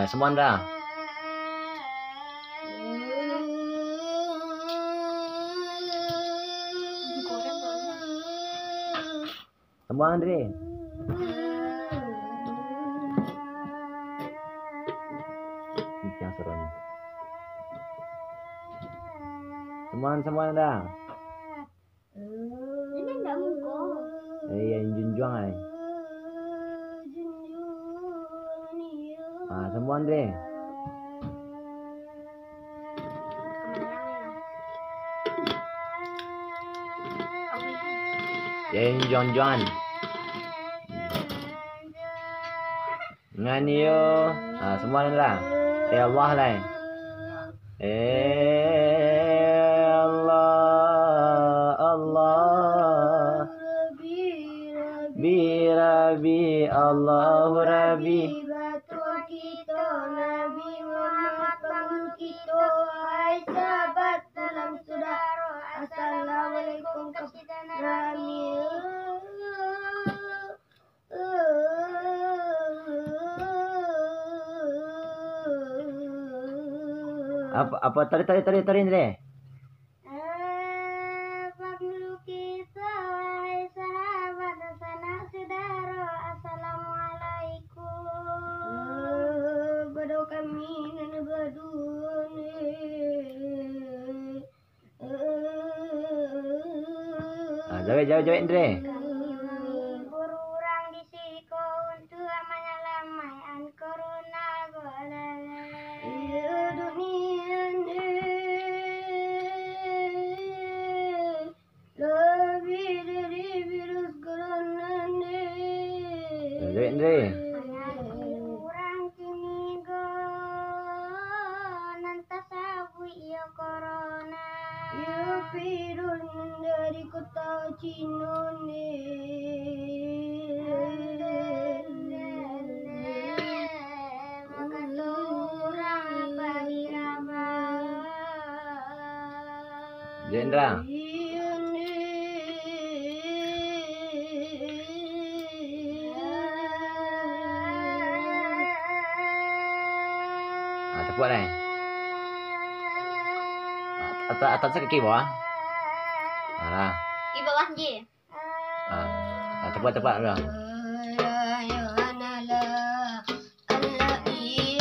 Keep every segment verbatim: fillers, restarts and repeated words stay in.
Nah, semua dah. Semua, Andre. Kencang suaronyo. Semua, semua dah. Ini ndak muko. Eh, yang junjuang ai. Ah, semua, Andre. Yang junjuang. Ngan iyo. Ah, semua ni lah. Eh, Allah lah. Eh, Allah, Allah. Rabbi, Rabbi, Allahu Rabbi. Batua kito, Nabi Muhammad panggulu kito. Hai sahabat, salam sudaro. Assalamualaikum, kasadonyo. Apa, apa, tarik, tarik, tarik, tarik, tarik. Eh, panggulu kito, wahai sahabat, sanak sudaro, assalamualaikum. Eh, bado kami nan baduo ni. Ah, jawek, jawek, jawek, Andre. Kami menghibur urang di siko untuak manyalamaikan corona ko. Iyo, dunia ni lebih dari virus corona ni. Jawek, Andre. Manyakik urang kini ko, nan tasabuik iyo corona. Iyo virus nan dari kota Cino ni. Makato urang apa dirabah. Jendra. Ah, tapuak, Nay. Atas, atas kaki bawah. Alah. Di bawah je. Ah, ah, tapuak, tapuak lah.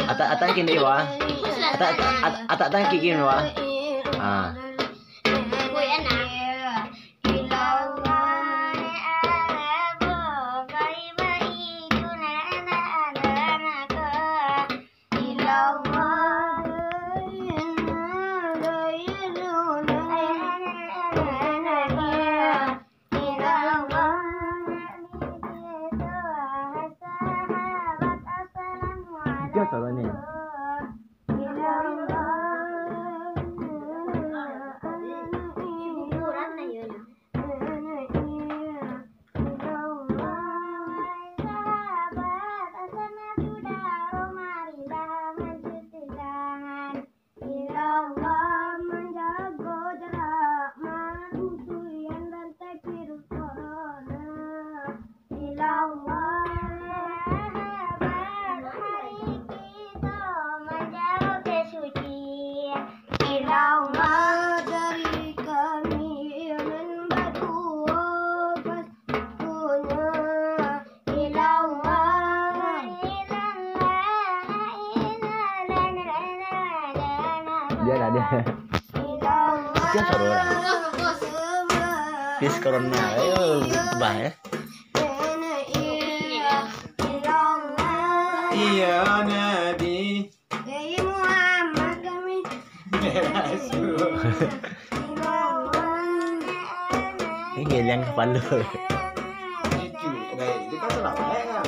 Atak, atak kaki di bawah. Atak, atak, atak kaki di bawah. Ah. Tiga suara ni. Ilallah manjago jarak, mamutuihan rantai virus corona. Ilallah, hari kito manjago suci. Ilallah, dari kami nan baduo pas Dia lah dia. Dia suara orang. Virus corona. Ayo, bah, ya. Iya, Nabi. Hei Muhammad kami. Ini yang kepala. Itu, baik. Itu kan salah, baik kan?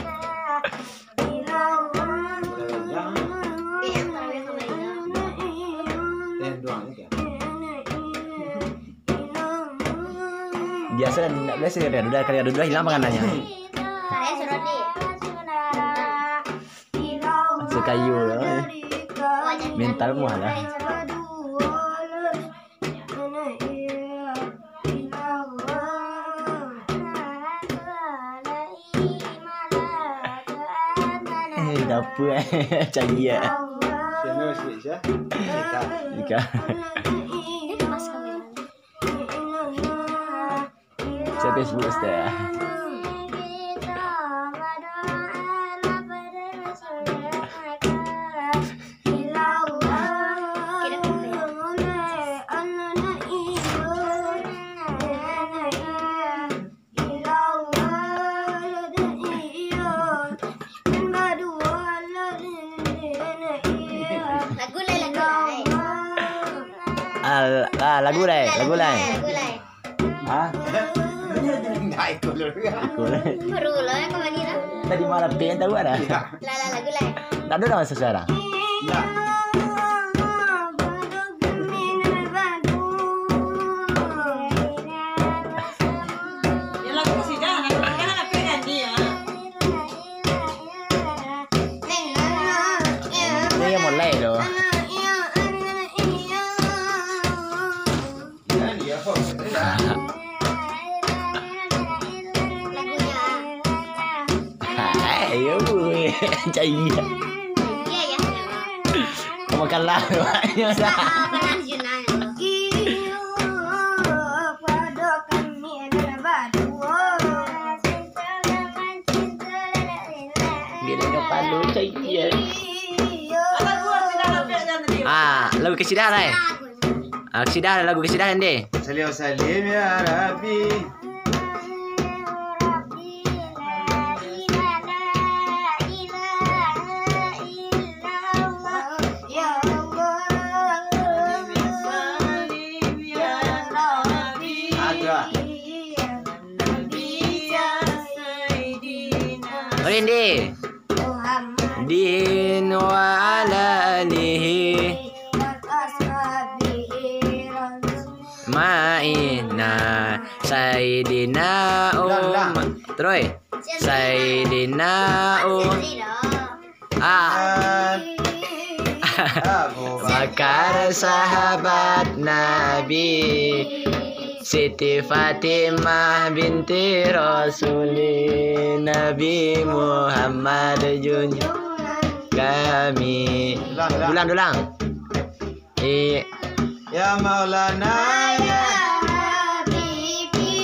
Biasa kan, ndak biasa kan, udah kali, udah hilang makanannya. Saya suruh di. Sekayu lah, eh. Mental muah lah. Eh, dah Apa, eh? Cari, eh. Siapa sih, siapa? Ika. Ika. Dia ada mas kamera. Siapa Facebook, Ustaz? Lagu lai, lagu lai. Ah, ah, lagu lai, lagu lai. Lagu lai. Ha? Ikut lah. Baru lah yang kau nyanyi lah. Tadi malam pen tahu ada? Iya. Lah, lah, lagu lai. Tak ada orang sesuara. Iya. Ya, lagu kasidah, lagu kasidah, lagu kasidah, ya. Ini yang mulai tu. Hai, yo, cai. Iya, ya. Kau makan lah, banyak dah. Panas Junai. Iyo, pado kami adalah baduo. Bila kepala cai, ya. Ah, lagu kasidah lah, eh. Ah, kasidah, lagu kasidah, Ende. Salim salim ya Rabbi. Ada. Oi, Ende. Muhammadin wa ala alihi. Ma'ina Sayyidina Umar. Terus. Sayyidina U-, ah. Abu Bakar sahabat Nabi. Siti Fatimah binti Rasulin, Nabi Muhammad junjungan kami. Ulang, ulang. Ulang, ulang. I- Ya Maulana, ya Habibi,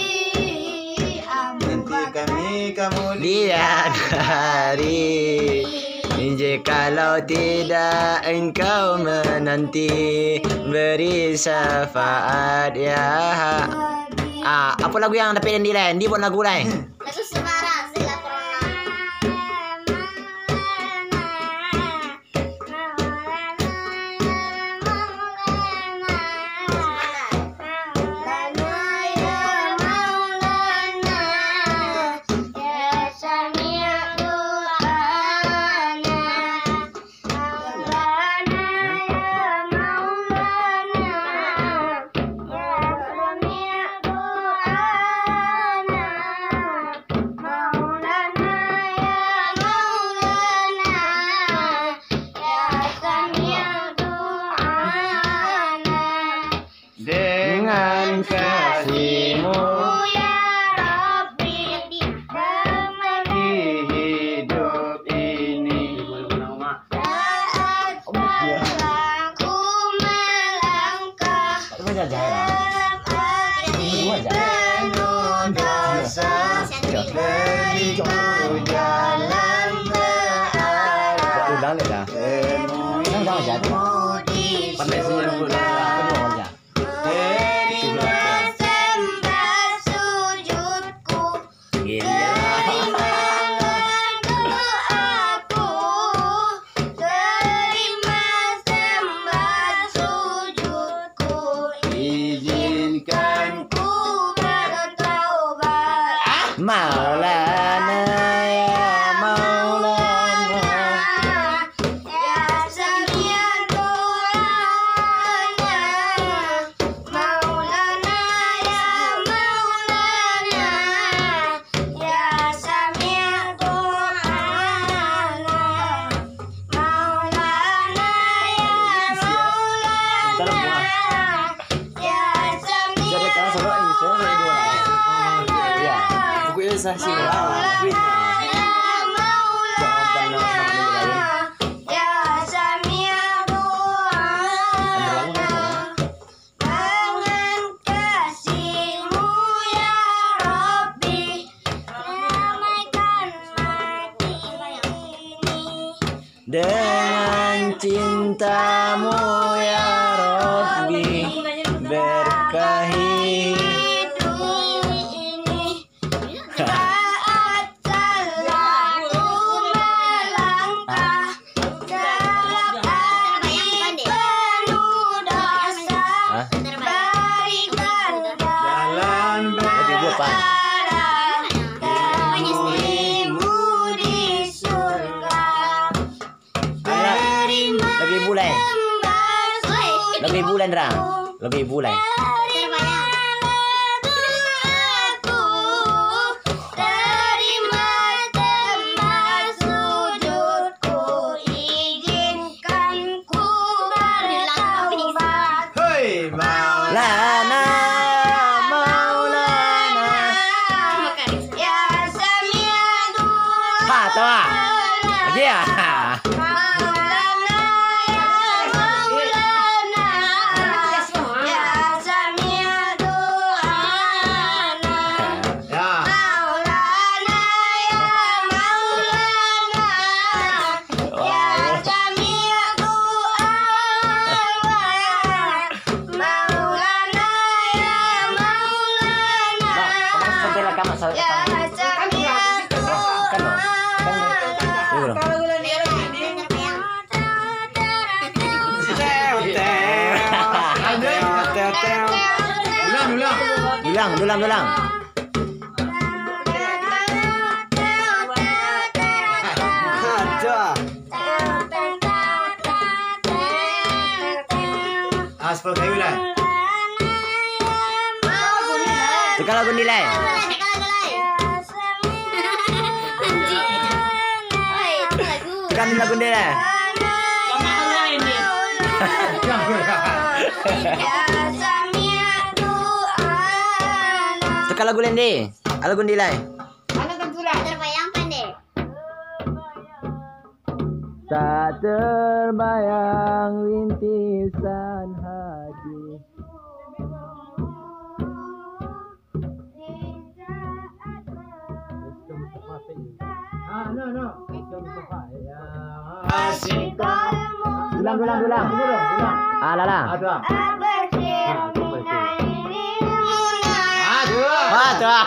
nanti kami kamu lihat hari. Jikalau tidak engkau menanti, beri syafaat ya ha-, ah, apa lagu yang dapek Ende lai? Ende buat lagu lai. Lagu Sembarang, Sila Corona. Dengan kasih-Mu, ya Rabbi, di hidup ini. Saat malam ku melangkah dalam hati penuh dosa, beriku jalan berarah, temui-Mu di surga. Terima sembah sujudku, terimalah doaku, terima sembah sujudku, izinkan ku bertaubat. Maulana, ya Maulana. Ya Sami'ud Du'ana, Maulana, ya Maulana. Ya Sami'ud Du'ana, Maulana, ya Maulana. Ya Sami'ud Du'ana, Maulana, ya Maulana. Dengan cintamu ya Rabbi, berkahi. Saat telah ku melangkah dalam hati penuh dosa, hah? Berikan jalan. Lebih buat, Pak. Dirimu di surga. Alah, lagu ibu lai. Lagu ibu lai, Ndra. Lagu ibu lai. Hei, Maulana, Maulana. Ya Sami'u du'a. Ha, tu ah. Lagi ya? Maulana, ya Maulana. Ya Sami'u du'ana. Ya. Maulana, ya Maulana. Ya Sami'u du'a. Maulana, ya Maulana. Nah, sampai lah kamat sa-, ya, sampai. Kan, no? Kan, no? Iya, bro. Ulang, ulang. Ulang, ulang, ulang. Ada. Ah, sepuluh kayu lah. Tukar lagu ni lah. Tukar lagu ni lah. Tukar lagu ni. Lagu ni lah. Terbayang pandai. Tak terbayang rintisan hati. Ulang, ulang, ulang. Ah, lah, lah. Ah, tu lah. Ah, tu lah.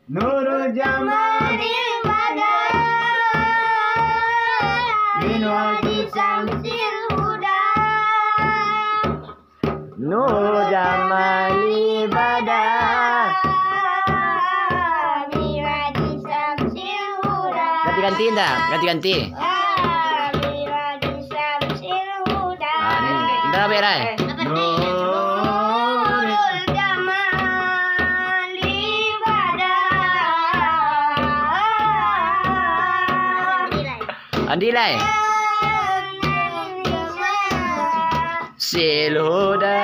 Nurul Jamal Ibadah bin Haji Syamsil Huda. Nurul Jamal Ibadah bin Haji Syamsil Huda. Ganti-ganti ndak? Ganti-ganti. Bin Haji Syamsil Huda. Ah, ni. Ndak, Bek, Rai. Nurul Jamal Ibadah. Andi lai. Syamsil Huda.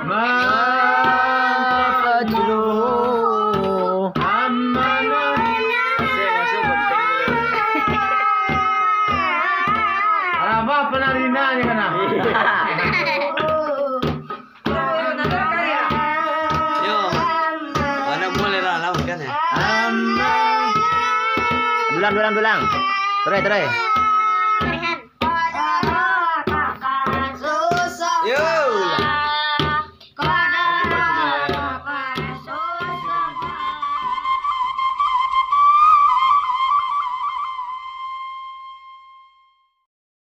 Mantap, Fajrul. Amanah. Alah, bah, pernah rinda ni, mana? Yo, mana mulai lah, lawan kan, ya? Dulang, dulang, dulang. Terus, terus.